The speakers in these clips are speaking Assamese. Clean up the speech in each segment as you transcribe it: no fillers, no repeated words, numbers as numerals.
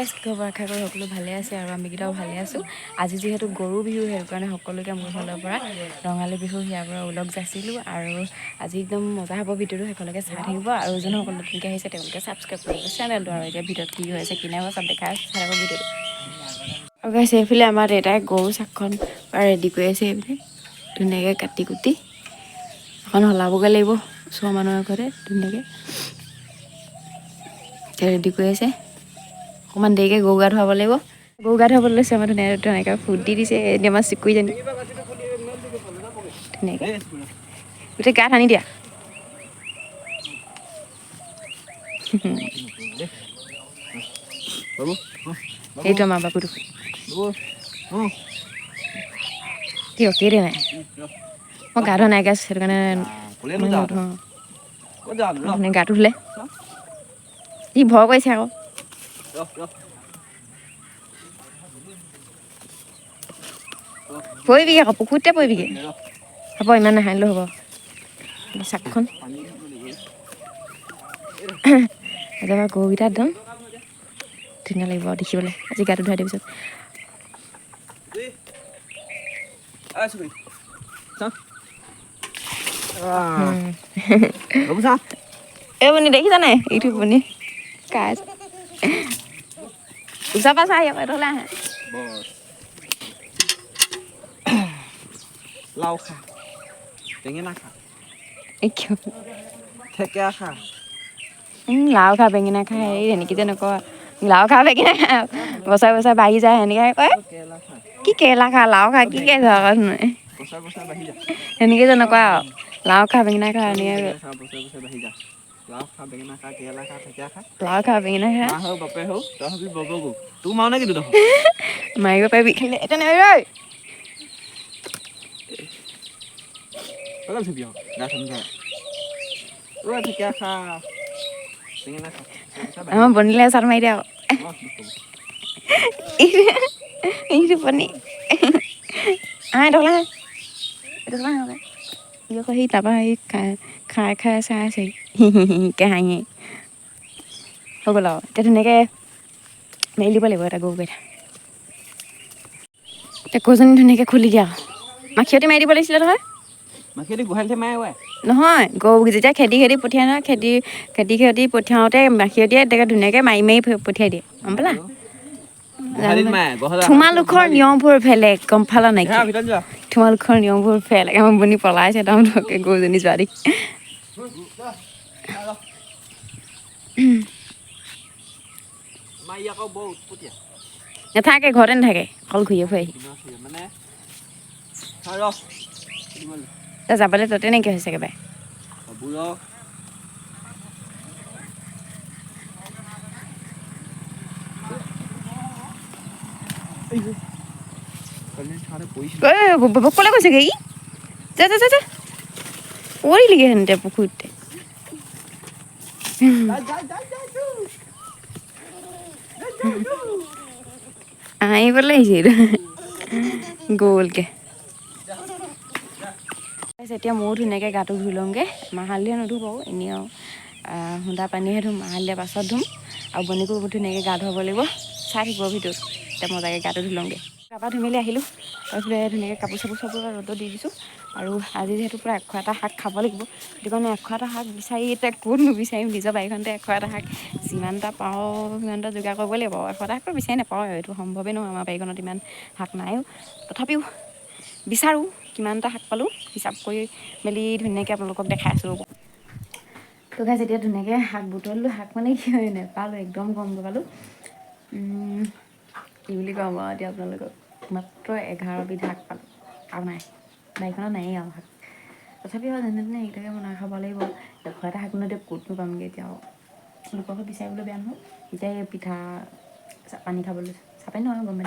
গাইজ, কি খবৰ? আশা কৰোঁ সকলো ভালে আছে আৰু আমিকেইটাও ভালে আছোঁ। আজি যিহেতু গৰু বিহু, সেইটো কাৰণে সকলোকে মোৰ ফালৰ পৰা ৰঙালী বিহু ইয়াৰ পৰা ওলগ যাচিলোঁ। আৰু আজি একদম মজা হ'ব ভিডিঅ'টো, শেষলৈকে চাই থাকিব। আৰু যোনসকল নতুনকৈ আহিছে, তেওঁলোকে ছাবস্ক্ৰাইব কৰিব চেনেলটো। আৰু এতিয়া ভিডিঅ'ত কি হৈছে, কি নাই হোৱা, চব দেখাই আছোঁ, চাই থাকক ভিডিঅ'টো। আৰু গাইজ, এইফালে আমাৰ দেউতাই গৰু চাকখন ৰেডি কৰি আছে। এইফালে ধুনীয়াকৈ কাটি কুটি এখন সলাবগৈ লাগিব ওচৰৰ মানুহৰ ঘৰতে। ধুনীয়াকৈ ৰেডি কৰি আছে। অকণমান দেৰিকৈ গৰু গা ধুৱাব লাগিব। গৰু গা ধুৱাবলৈ লৈছে আমাৰ। ধুনীয়াকৈ ধুনীয়াকৈ ফুট দি দিছে। এতিয়া আমাৰ চিকুৰীজনী ধুনীয়াকৈ গোটেই গাত সানি দিয়া। এইটো আমাৰ বাপুটো। কিয় কেলে নাই? মই গা ধোৱা নাই গাইজ, সেইটো কাৰণে মই গাটো ধুলে ই ভয় কৰিছে আকৌ। পৰিবিগে আকৌ, পুখুৰীতে পৰিবিগে। হ'ব, ইমান নাহানিলেও হ'ব। চাকখন আজি আমাৰ গৰুকেইটা একদম ধুনীয়া লাগিব দেখিবলৈ আজি গাটো ধুৱাই দিয়াৰ পিছত। এই বনি দেখিছা নাই? এইটো বনি কাজ ওচৰৰ পৰা চাই আকৌ এইটো আহে। লাও খা, বেঙেনা খা, থেকেৰা খা। লাও খা, বেঙেনা খা, হেৰি সেনেকৈ যে নকয়, লাও খা, বেঙেনা খা, বছৰে বছৰে বাঢ়ি যায়, সেনেকৈ কয়। কি কেৰেলা খা, লাও খা, কি কেৰেলা সেনেকৈ যে নকয় আৰু, লাও খা, বেঙেনা খা, এনেকৈ লাও খা, বেঙেনা খা। মাৰিব পাৰিবি খালি এতিয়া নাই। আমাৰ বনিলে চাট মাৰি দিয়া এইটো বনি। আহ, এইটো এইটো ই আকৌ সি তাৰপৰা সি খাই খাই খাই চাই আছে, হিকে হাঁহি হৈ গ'ল। আৰু এতিয়া ধুনীয়াকৈ মেলি দিব লাগিব এটা গৰুকেইটা। এতিয়া গৰুজনী ধুনীয়াকৈ খুলি দিয়া। মাখিয়তী মাৰি দিব লাগিছিলে নহয়। নহয়, গৰু যেতিয়া খেদি খেদি পঠিয়াই নহয়, খেদি খেদি খেদি পঠিয়াওঁতে মাখিয়তীয়ে তেনেকৈ ধুনীয়াকৈ মাৰি মাৰি পঠিয়াই দিয়ে, গম পালা? তোমালোকৰ নিয়মবোৰ বেলেগ, গম পালা নেকি? তোমালোকৰ নিয়মবোৰ বেলেগ। আমাৰ বনি পলাইছে তাৰমানে গৰুজনী যোৱা দেখি। নাথাকে, ঘৰতে নাথাকে, অকল ঘূৰিয়ে ফুৰে। তই যাবলৈ ততে নাইকিয়া হৈছে একেবাৰে। ক'লৈ গৈছেগৈ ই? যা যা যা যা, পৰিলিগৈ সেনেতে পুখুৰীতে। আহিবলৈ আহিছে এইটো গ'লকৈ। এতিয়া ময়ো ধুনীয়াকৈ গাটো ধুই লওঁগৈ। মাহ হালধিয়ে নুধো বাৰু, এনেই আৰু সুন্দা পানীহে ধুম, মাহ হালধিয়ে পাছত ধুম। আৰু বনিকো ধুনীয়াকৈ গা ধুৱাব লাগিব। চাই থাকিব ভিডিঅ'ত। এতিয়া মজাকৈ গাটো ধুই লওঁগৈ। গা পা ধুই মেলি আহিলোঁ। তাৰপিছতে ধুনীয়াকৈ কাপোৰ চাপোৰ চব ৰ'দত দি দিছোঁ। আৰু আজি যিহেতু পূৰা এশ এটা শাক খাব লাগিব, সেইটো কাৰণে এশ এটা শাক বিচাৰি এতিয়া ক'ত নুবিচাৰিম? নিজৰ বাৰীখনতে এশ এটা শাক যিমানটা পাওঁ সিমানটা যোগাৰ কৰিব লাগিব। এশ এটা শাকটো বিচাৰি নাপাওঁ, এইটো সম্ভৱেই নহয়, আমাৰ বাৰীখনত ইমান শাক নাইও। তথাপিও বিচাৰোঁ, কিমানটা শাক পালোঁ হিচাপ কৰি মেলি ধুনীয়াকৈ আপোনালোকক দেখাই আছোঁ। তো গাইজ, এতিয়া ধুনীয়াকৈ শাক বুটলিলোঁ। শাক মানে কি হয়, নেপালোঁ, একদম কমকৈ পালোঁ। কি বুলি ক'ম বাৰু এতিয়া আপোনালোকক? মাত্ৰ 11বিধ শাক পালোঁ, আৰু নাই, বাৰীখনত নায়েই আৰু শাক। তথাপিও আৰু যেনে তেনে এইকেইটাকে বনাই খাব লাগিব। এশ এটা শাকনো এতিয়া ক'তনো পামগৈ? এতিয়া আৰু লোকৰ ঘৰত বিচাৰিবলৈ বেয়া নহয়। এতিয়া এই পিঠা পানী খাবলৈ, চাপানী নহয়, গম পাই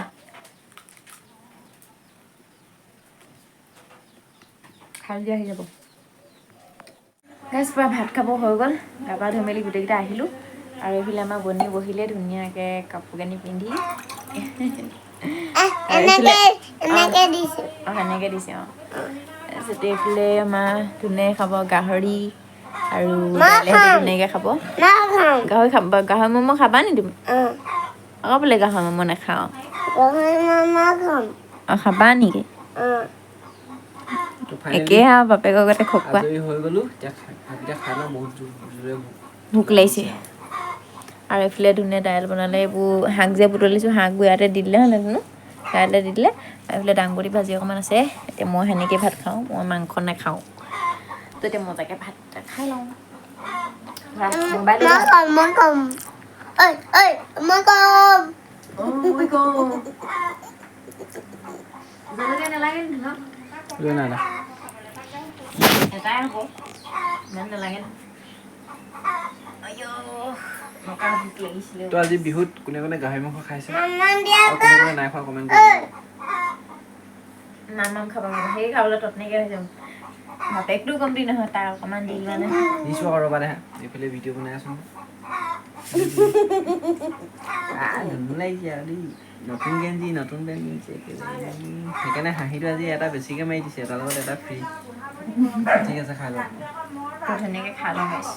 খাল দিয়া আহি যাব। গাইজ, পূৰা ভাত খাব হৈ গ'ল। গা পা ধুই মেলি গোটেইকেইটা আহিলোঁ। আৰু এইফালে আমাৰ বনি বহিলে ধুনীয়াকৈ কাপোৰ কানি পিন্ধি। অঁ, সেনেকৈ দিছে। অঁ, তাৰপিছতে এইফালে আমাৰ ধুনীয়াকৈ খাব গাহৰি আৰু ধুনীয়াকৈ খাব গাহৰি। খাব গাহৰি ম'ম খাবা নি তুমি? আকৌ বোলে গাহৰি ম'ম নাখাওঁ। গাহৰি মামা খাম। অঁ, খাবা নেকি? অঁ। তো ফাইনেলি একেই আৰু বাপেকৰ গতে খকুৱা। আজৰি হৈ গ'লো। এতিয়া ভাতকেইটা খাই লওঁ, বহুত জোৰে ভোক ভোক লাগিছে। আৰু এইফালে ধুনীয়া দাইল বনালে। এইবোৰ শাক যে বুটলিছোঁ, শাকবোৰ ইয়াতে দি দিলে হয় নহয় জানো? দাইলতে দি দিলে। আৰু এইফালে দাংবডি ভাজি অকণমান আছে। এতিয়া মই সেনেকেই ভাত খাওঁ, মই মাংস নাখাওঁ। তো এতিয়া মজাকৈ ভাত খাই লওঁ। মোবাইল। মই খাম, মই খাম। ঐ ঐ, মই খাম। মই কওঁ, জলকীয়া নালাগে নেকি ন? লৈ নাই। এটাই হ'ব, ইমান নালাগে। আইঅ, এনেকুৱা ভোক লাগিছিলে। তো আজি বিহুত কোনে কোনে গাহৰি মাংস খাইছে মামা দিয়া। আৰু কোনে কোনে নাই খোৱা, কমেণ্ট কৰিব। মাম খাব মন, সেই খাবলৈ ততনেকে হৈছে। বাপেকটো কমটি নহয়, তাৰ অকণমান দি লোৱা নাই। দিছোঁ আকৌ, ৰ'বা দেহা, এইফালে ভিডিঅ' বনাই আছোঁ। ধুনীয়া লাগিছে আৰু দেই। নতুন গেঞ্জি, নতুন পেণ্ট কিনিছে একেবাৰে, সেইকাৰণে হাঁহিটো আজি এটা বেছিকৈ মাৰি দিছে। এটাৰ লগত এটা ফ্ৰী। ঠিক আছে, খাই লওঁ। তো ধুনীয়াকৈ খাই লওঁ গাইছ।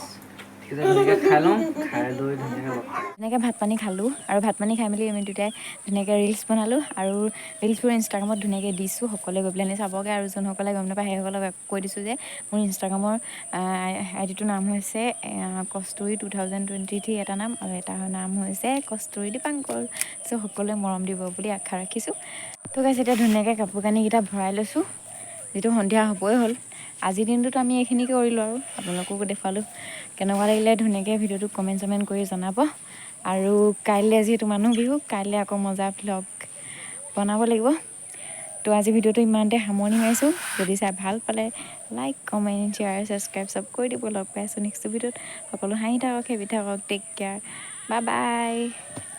ঠিক আছে, ধুনীয়াকৈ খাই লওঁ, খাই লৈ ধুনীয়াকৈ লগ পাম। ধুনীয়াকৈ ভাত পানী খালোঁ আৰু ভাত পানী খাই মেলি আমি দুটাই ধুনীয়াকৈ ৰিলচ বনালোঁ আৰু ৰিলচবোৰ ইনষ্টাগ্ৰামত ধুনীয়াকৈ দিছোঁ। সকলোৱে গৈ পেলাই চাবগৈ। আৰু যোনসকলে গম নাপায়, সেইসকলক কৈ দিছোঁ যে মোৰ ইনষ্টাগ্ৰামৰ আই ডিটোৰ নাম হৈছে কস্তুৰী 2023 এটা নাম, আৰু এটা নাম হৈছে কস্তুৰী দীপাংকৰ। চ' সকলোৱে মৰম দিব বুলি আশা ৰাখিছোঁ। তো গাইছ, এতিয়া ধুনীয়াকৈ কাপোৰ কানিকেইটা ভৰাই লৈছোঁ, যিটো সন্ধিয়া হ'বই হ'ল। আজিৰ দিনটোত আমি এইখিনিকে কৰিলোঁ আৰু আপোনালোককো দেখুৱালোঁ। কেনেকুৱা লাগিলে ধুনীয়াকৈ ভিডিঅ'টো কমেণ্ট চমেণ্ট কৰি জনাব। আৰু কাইলৈ যিহেতু মানুহ বিহু, কাইলৈ আকৌ মজা ভ্লগ বনাব লাগিব। তো আজি ভিডিঅ'টো ইমানতে সামৰণি মাৰিছোঁ। যদি চাই ভাল পালে লাইক, কমেণ্ট, শ্বেয়াৰ, ছাবস্ক্ৰাইব চব কৰি দিব। লগ পাই আছোঁ নেক্সট ভিডিঅ'ত। সকলো হাঁহি থাকক, হেপি থাকক। Take care, bye bye.